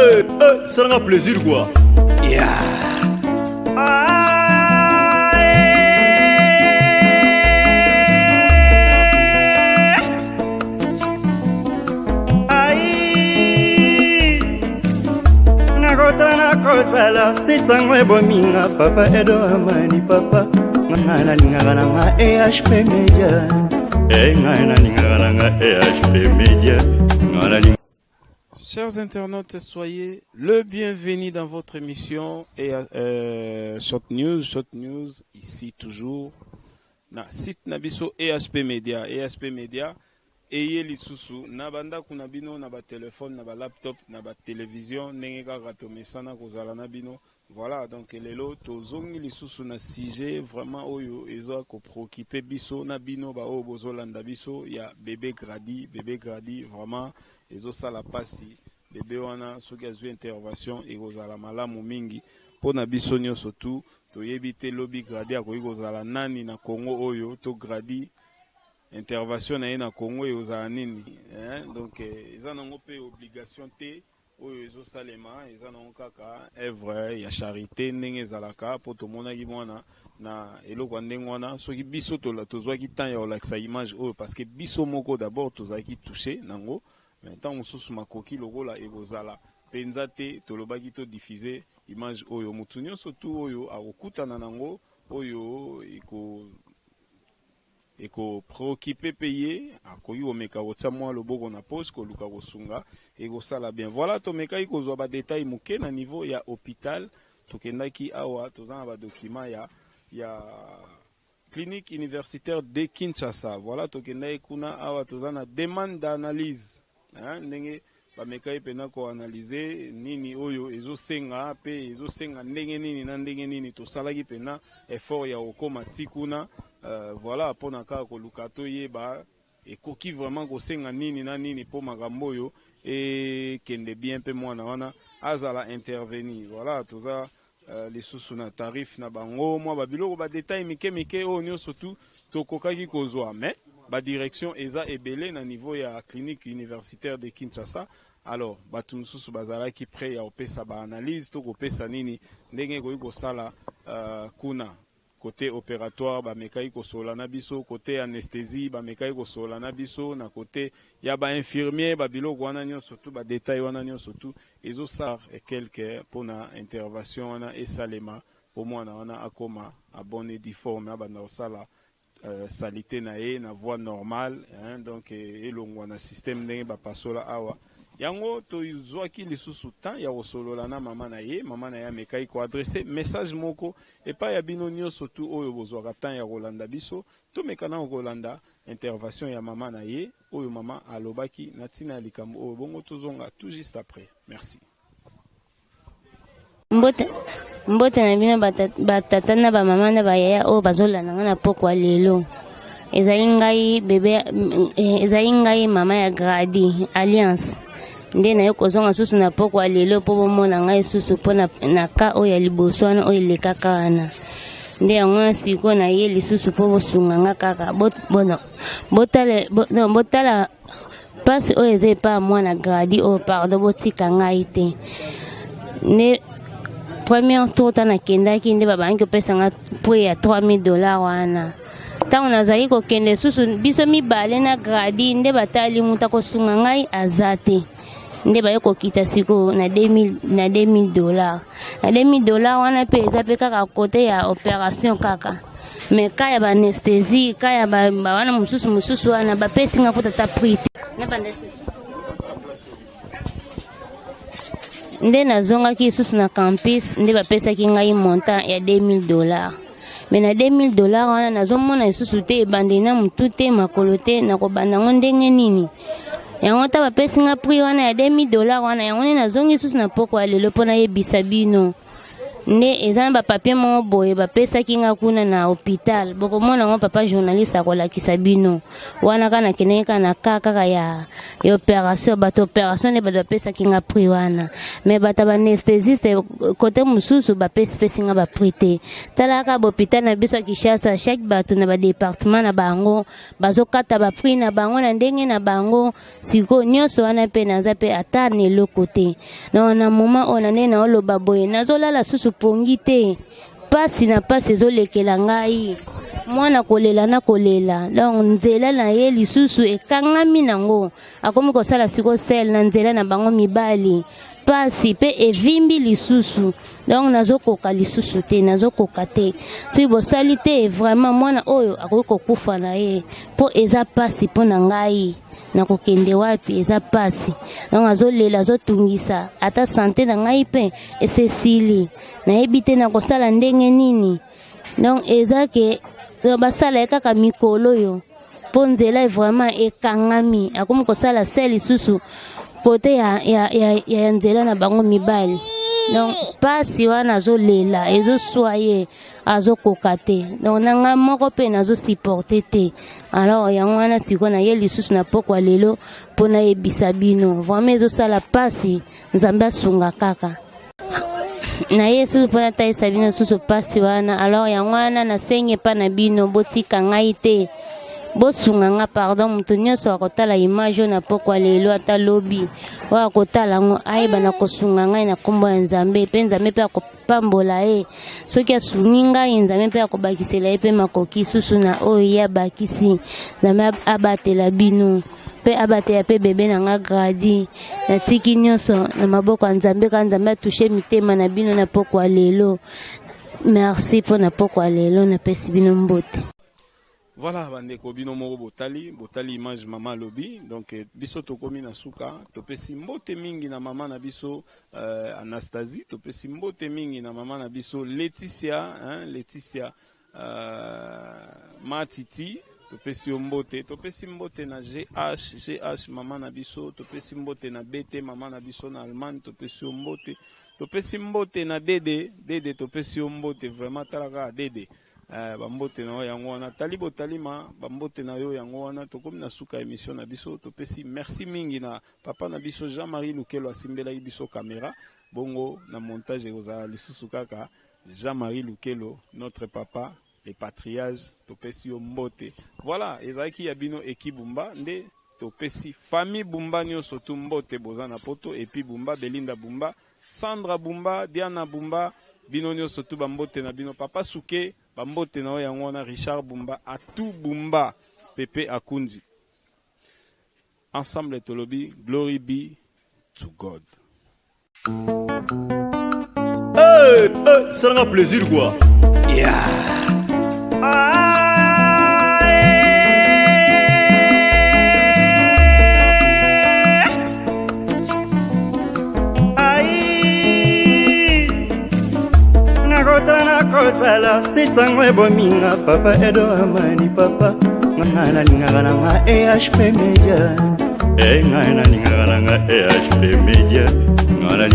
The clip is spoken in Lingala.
Hey, hey, salanga plaisir quoi. Yeah. Nakota nakotala sitango ebominga papa edo amani papa ngai nalingaka nanga ehp media e ngai nalingaka nanga ehp media ngai nalinga Chers internautes, soyez le bienvenu dans votre émission et Short News, Short News ici toujours na site na biso EHP Media, EHP Media eye lisusu na bandako na bino na ba téléphone na ba laptop na ba télévision ndenge kaka tomesana kozala na bino. Voilà, donc lelo tozongi lisusu na sujet vraiment oyo eza ko préoccuper biso na bino ba oyo bozolanda biso ya bébé Grady. Bébé Grady vraiment ezosala pasi. Bébé wana soki azwi intervention ekozala malamu mingi mpona biso nyonso tu. Toyebi te lobi Grady akoki kozala nani na Congo oyo, to Grady intervention na ye na Congo ekozala nini, hein? Donc eza nango mpe obligation te oyo ezosalema, eza nango kaka œuvre ya charité ndenge ezalaka, mpo tomonaki mwana na eloko ya ndenge wana. Soki biso tozwaki temps ya kolakisa image oyo, parce que biso moko d'abord tozalaki touché nango, mais ntango mosusu makoki lokola ekozala mpenza te, tolobaki todiffuser image oyo, motu nyonso tu oyo akokutana nango oyo ekopréoccuper mpe ye akoki komeka kotia mwa loboko na poche koluka kosunga, ekosala bien. Voilà, tomekaki kozwa badétail moke na niveau ya hôpital. Tokendaki awa, toza na badocument ya clinique universitaire de Kinshasa. Voilà, tokendaki kuna, awa toza na demande d'analyse, hein, ndenge bamekaki mpena koanalyser nini oyo ezosenga mpe ezosenga ndenge nini na ndenge nini. Tosalaki mpena effort ya kokóma ti kuna, voilà, mpona kaka koluka toyeba ekoki vraiment kosenga nini na nini mpo makambo oyo ekende bien mpe mwana wana azala intervenir. Voilà, toza lisusu na tarif na bango, mwa babiloko, badétail mike mike oyo nyonso tu tokokaki kozwa, mais badirection eza ebele na niveau ya clinique universitaire de Kinshasa. Alors bato mosusu bazalaki prêt ya kopesa baanalyse to kopesa nini ndenge ekoki kosala kuna. Côté opératoire bamekaki kosola na biso, côté anesthésie bamekaki kosola na biso, na côté ya bainfirmier, babiloko wana nyonso tu, badétail wana nyonso tu ezosala quelque mpona intervention wana esalema mpo mwana wana akóma en bonne et due forme, abanda kosala saleté na ye na voie normale, hein, donc elongwa na système ndenge bapasola awa. Yango tozwaki lisusu temps ya kosolola na mama na ye. Mama na ye amekaki koadresser message moko epai ya bino nyonso tu oyo bozwaka temps ya kolanda biso. Tomeka nano kolanda intervention ya mama na ye, oyo mama alobaki na ntina ya likambo oyo, bongo tozonga tout juste après. Merci. Mbote, mbote na bino batata na bamama na bayaya oyo bazolanda ngai na pokwa lelo. Ezali ngai bebe, ezali ngai mama ya Gradi Alliance nde naye kozonga susu na pokwa lelo mpo bomona ngai susu mpo na ka oyo ya liboso wana oyo elekaka wana. Nde yango wana sikoyo naye lisusu mpo bosunga nga kaka botala, botala mpasi oyo eza epai ya mwana Gradi oyo. Pardon, botika ngai te. Nde première tour ta nakendaki nde babandaki kopesa nga prix ya 3000 $ wana. Ntango nazali kokende susu biso mibale na Gradi, nde batali moto akosunga ngai aza te, nde baye kokita sikoyo na 2000, na 2000 $. Na 2000 $ wana mpe eza mpe kaka côté ya opération kaka, mais ka ya baanesthésie, ka ya bawana mosusu mosusu wana, bapesi nga kuta ata prix te. Nabanda susu nde nazongaki lisusu na campus, nde bapesaki ngai montant ya 2000 $. Mais na 2000 $ wana nazomona lisusu te ebandeli na motu te, makolo te, nakobanda yango ndenge nini? Yango ta bapesi nga prix wana ya 2000 $ wana, yango nde nazongi lisusu na poko ya lelo mpo nayebisa bino. Nde eza na ba papier moko boye bapesaki nga kuna na hopital, bokomona yango, papa journaliste akolakisa bino wana. Kaka nakendeki kaka na ka kaka ya opération, bato opération nde bato bapesaki nga prix wana, mais bato ya baanesthésiste côté mosusu bapesipesi nga baprix te. Tala kaka bahôpital na biso ya Kinshasa, chaque bato na badépartement na bango bazokata baprix na bango na ndenge na bango. Sikoyo nyonso wana mpe naza mpe ata na eloko te. Donc na moment oyo, na ndenge naoloba boye, nazolala susu pongi te, pasi na pasi ezolekela ngai, mwana kolela na kolela. Donc nzela na ye lisusu ekangami nango, akomi kosala siko selles na nzela na bango mibali, pasi mpe evimbi lisusu. Donc nazokoka lisusu te, nazokoka te. Soki bosali te, vraiment mwana oyo akoki kokufa na ye, mpo eza pasi mpo na ngai. Nakokende wapi? Eza pasi. Donc azolela, azotungisa ata santé na ngai mpe esesili, nayebi te nakosala ndenge nini. Donc eza ke basala ye kaka mikolo oyo, mpo nzela vraiment ekangami, akomi kosala selles lisusu côté ya nzela na bango mibali. Donc pasi wana, azolela, ezoswa ye, azokoka te. Donc na ngai moko mpe nazosupporter te. Alors yango wana sikoyo naye lisusu na pokwa lelo mpo nayebisa bino, vraiment ezosala pasi. Nzambe asunga kaka. Naye susu mpo natalisa bino susu pasi wana. Alors yango wana nasengi epa na bino, botika ngai te, bosunga nga, pardon. Moto nyonso akotala image oyo na pokwa lelo, ata lobi, oyo akotala yango, ayeba na kosunga ngai na nkombo ya Nzambe, mpe Nzambe mpe akopambola ye. Soki asungi ngai, Nzambe mpe akobakisela ye mpe makoki susu na oyo ye abakisi. Nzambe abatela bino mpe abatela mpe bebe na nga Gradi. Natiki nyonso na maboko ya Nzambe. Kaka Nzambe atouche mitema na bino na pokwa lelo. Merci mpo na pokwa lelo, napesi bino mbote. Voilà, bandeko, bino moko botali, botali image mama alobi. Donc biso tokomi na suka. Topesi mbote mingi na mama na biso Anastasie, topesi mbote mingi na mama na biso Laetitia, hein, Laetitia Matiti, topesi yo mbote. Topesi mbote na GH GH, mama na biso. Topesi mbote na BT, mama na biso na Allemagne, topesi yo mbote. Topesi mbote na Dede Dede, topesi yo mbote vraiment. Tala kaka Dede, bambote na yo yango wana. Tali botalima, bambote na yo yango wana. Tokomi na suka émission na biso. Topesi merci mingi na papa na biso Jean-Marie Lukelo, asimbelaki biso caméra. Bongo na montage ekozala lisusu kaka Jean-Marie Lukelo, notre papa le patriage, topesi yo mbote. Voilà, ezalaki ya bino eki Bumba nde. Topesi famille Bumba nyonso tu mbote, boza na Poto, epi Bumba, Belinda Bumba, Sandra Bumba, Diana Bumba, bino nyonso tu bambote na bino. Papa Suke, bambote na yo yango wana. Richard Bumba, Atu Bumba, Pepe Akundi, ensemble tolobi glory be to God. Hey, hey, salanga plaisir quoi. Yeah. Ai, nakotala, nakotala sitango ebominga, papa Edo Amani, papa. Ngai nalingaka na nga EHP Media. E ngai nalingaka na nga EHP Media, ngai.